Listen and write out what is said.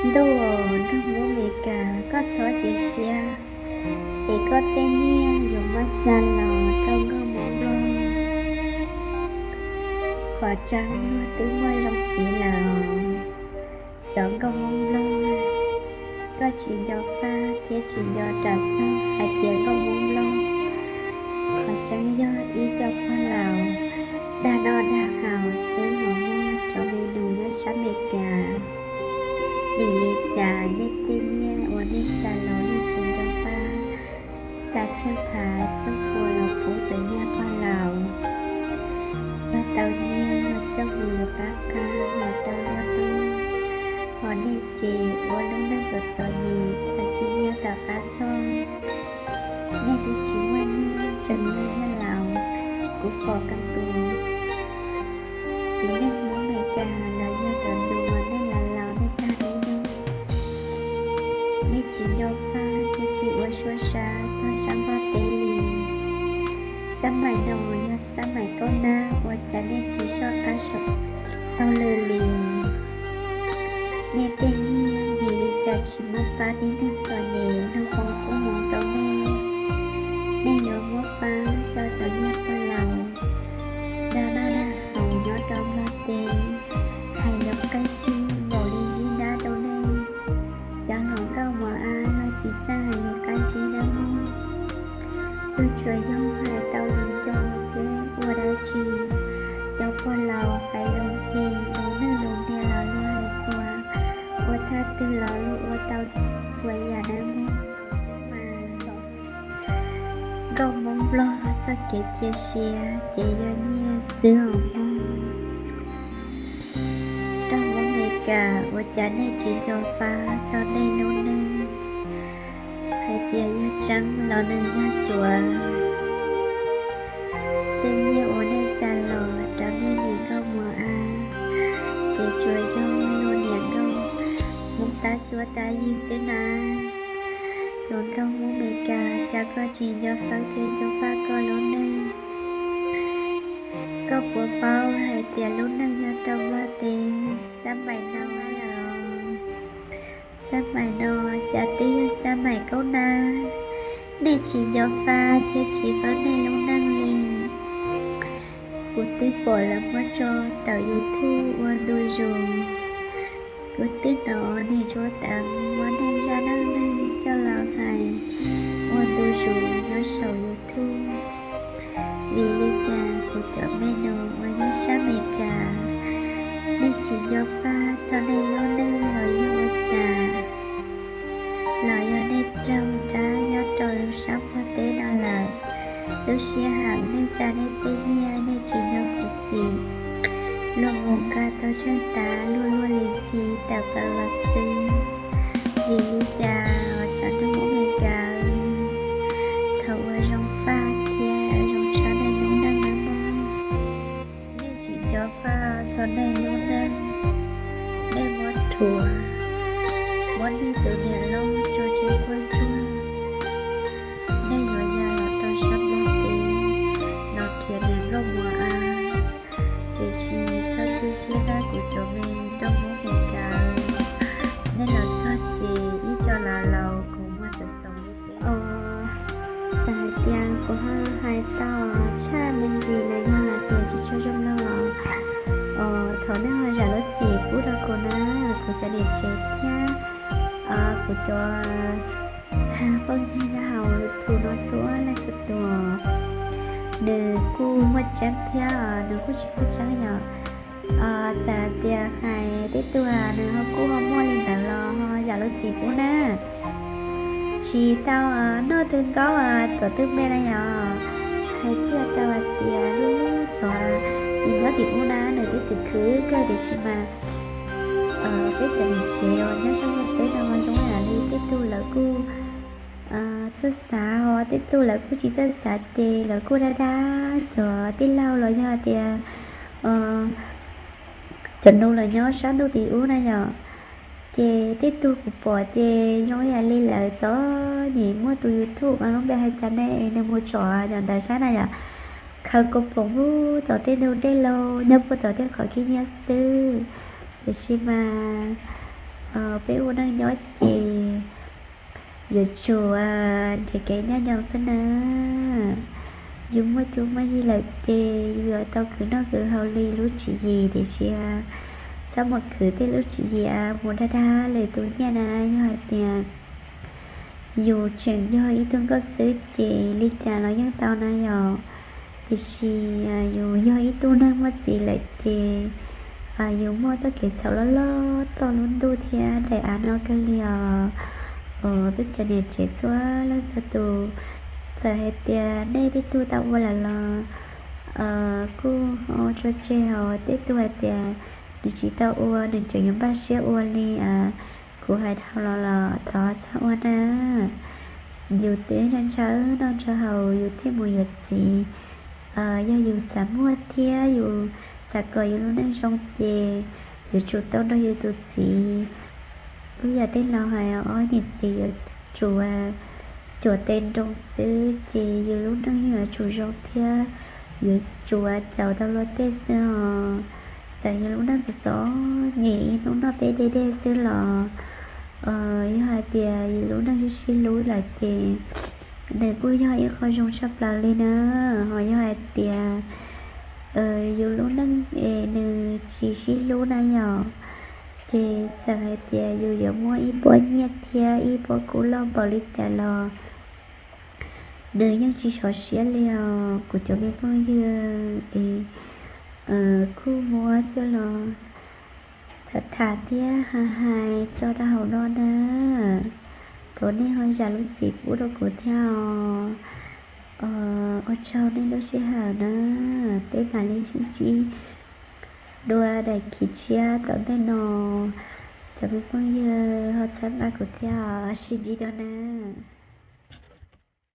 Ntuj, ntuj Hmoob Amelikas, koj txhob cia siab, es koj tej nyiaj yuav muab xa los rau nkauj Hmoob Nplog. Qhov tseeb luag twb muaj zoo siv lawm. Cov nkauj Hmoob Nplog, koj tsis nco Faj thiab tsis nco rau txog hais tias nkauj Hmoob Nplog, qhov tseeb yog ib co pog laus dag noj dag haus xwb, hos muaj cov me nus nyob sab Amelikas. Vim li cas nej tej nyiaj uas nej xa los nej tsis nco Faj, xa tsheej phav txhua qhua los pub cov niag pog laus, yog tau nyiaj yog coj mus yuav pab qab los tau yog tub, hos nej ces ua lub neej txom txom nyem, txom txom nyem tom qab txog. Nej twb tsis muaj nyiaj tseem muaj nyiaj laus, kuv pom koj tus. Ces nej Hmoob Amelikas los yog cov nus uas nej laus laus nej tag lub neej, nej tsis nco Faj thiab tsis ua suab sab txog sab Nplog teb li. Xab maim no yog xab maim kaub nab, ua cas nej tsis soj qab soj taug lw li? Nej tej nyiaj vim li cas tsis muab pab tib neeg txom nyem nug qoo pub mus rau nej? Nej yuav muab pab rau cov niag pog laus dag noj dag haus nyob rau Nplog teb, hais lus qab zib npaum li zib dab rau nej. Cov hluas nkauj mos ab los tsis txawj hais lus qab zib dab neeg, tsuas yog hais tau lus nco thiab ua dab tsi, cov pog laus hais lus ntxhi lus nwj lus ntiag los luag hais txhua, ua thaj twg los luag ua tau txhua yam dab neeg. Mas nkauj Hmoob Nplog txoj kev cia siab ces yog nyiaj xwb os mog. Nkauj Hmoob Amelikas, ua cas nej tsis nco Faj txog nej lub neej hais tias yog tseeb los nws yog cuav? Tej nyiaj uas nej xa los rau nej niam nkauj mos ab, ces tsuas yog luag niam nkauj Hmoob tab cuab tab yig xwb na. Hluas nkauj Hmoob Amelikas, cas koj tsis nco Fawb thiab nco Faj koj lub neej? Koj puas paub hais tias lub neej nyob rau Nplog teb xab maim no lawm? Xab maim no cas twb yog xab maim kaub nab, nej tsis nco Faj thiab tsis paub nej lub neej li. Kuv twb pom lawv muab tso tawm YouTube ua ntu zus, kuv twb hnov niag Tsuab Teev muab nej zaj neej neeg coj los hais ua ntu zus nyob saum YouTube. Vim li cas kuv cov me nus uas nyob sab Amelikas, nej tsis nco Faj txog nej lub neej los yog ua cas? Los yog nej raug dab nyob rau sab Nplog teb no lawm? Lub sij hawm nej xa nej tej nyiaj nej tsis nco kuv txim, luag mus nqa tau tsheej tav luag luag li ntxhi tawm plaws los xwb. Vim li cas os cov Hmoob Amelikas, thaum uas zoo Faj thiab zoo tshaj nej lub neej na mog, nej tsis nco Faj txog nej lub neej, nej muab rhuav, muab nej tus niam loj tsuag tsuag quaj tsuag, nej yuav ya los rau sab Nplog teb no khiav niam nkauj mos ab. Tiam sis txhob cia siab na kuv cov me nkauj Hmoob Amelikas, nej los txog ces ib co laus laus kuv muag txoom txoom li thiab. Txawm hais tias kuv ho hais tau tshaj me ntsis los yog hais tias tsis tshua zoo no los, thaum nej ho zam lub txim pub rau kuv na, kuv cov niam tsev thiab kuv cov phooj ywg nyob hauv YouTube no txhua leej txhua tus, nws kuj muaj tseeb thiab nws kuj tsis muaj tseeb yom. Txawm tias hais tej tug nws ho kuj ho muaj li ntawd los ho zam lub txim pub na. Tsis tau noj twg nkaub tuav twg npe na yom. Hais txhua tau hais tias lub lub cov nws nyob tim ub na nws twb khwv khwv kawg tiam sis mas peb cov niam tsev uas nyob sab Nplog teb no zoo yam li tej tug lawv kuj txawj xav, ho tej tug lawv kuj tsis txawj xav ces lawv kuj dag dag cov tij laug los yog tias cov nus los nyob sab ntuj tim ub na yom. Ces tej tug kuv pom ces zoo yam li lawv txom nyem muaj tus YouTube mas lub npe hais cas ne, nws mus tsom cov ntawd sab na yom. Khaws kaus poom lub tom tej ntug dej los nyob puag tom tej qhov khib nyiab xwb. Tiam sis mas Peb ua neej nyob ces yuav tsum nrhiav kev nyob nyoos xwb na. Yus muaj cuab muaj yig lawm ces yus yuav tau khwv noj khwv haus li lub tswv yim, tiam sis txhob mus khwv tej lub tswv yim mus dag dag lwm tus nyiaj na. Yog hais tias yus tseem yog ib tug nkauj xwb ces li cas los yeej tau na yom. Tiam sis yus yog ib tug neeg muaj txiv lawm ces yus muaj txoj kev txhaum loj loj toj lub ntuj thiab daim av no kawg li os. Peb cov niam tsev txhua leej txhua tus, txawm hais tias nej tej tug tau ua lawm los kuj tso tseg, hos tej tug hais tias nws tsis tau ua nws tseem yuav npaj siab ua li kuv hais dhau los los thov txhob ua na. Yus twb ntshaw ntshaw noj ntshaw haus yus thiaj mus yuav txiv. Yog yus xav muaj thiab yus xav kom yus lub neej zoo ces yuav tsum tau nrog yus tus txiv. Lub yam tej laus hais ob niam txiv yuav tsum cuam tes nroos xwb ces yus lub neej yuav tsum zoo thiab yuav tsum caum tau luag tej xwb os. Txawm yus lub neej txom txom nyem ib hnub noj teb deb deb xwb los yog hais tias yus lub neej sib sib hlub lawm ces nws kuj yog ib qho zoo tshaj plaws li na. Hos yog hais tias yus lub neej es nws tsis sib hlub na yom, ces txawm hais tias yus yuav muaj ib pob nyiaj thiab ib pob kub loj npaum li cas los nws yeej tsis sov siab li os kuv cov me phooj ywg es kuj muab coj los tham tham thiab hais hais tso rau hauv no na. Thov nej ho zam lub txim pub rau kuv thiab os. Ua tsaug nej lub sij hawm na, peb mam li sib ntsib dua daim khiv tshiab tom ntej no. Cov me phooj ywg ho txhawb nqa kuv thiab, sib ntsib dua na.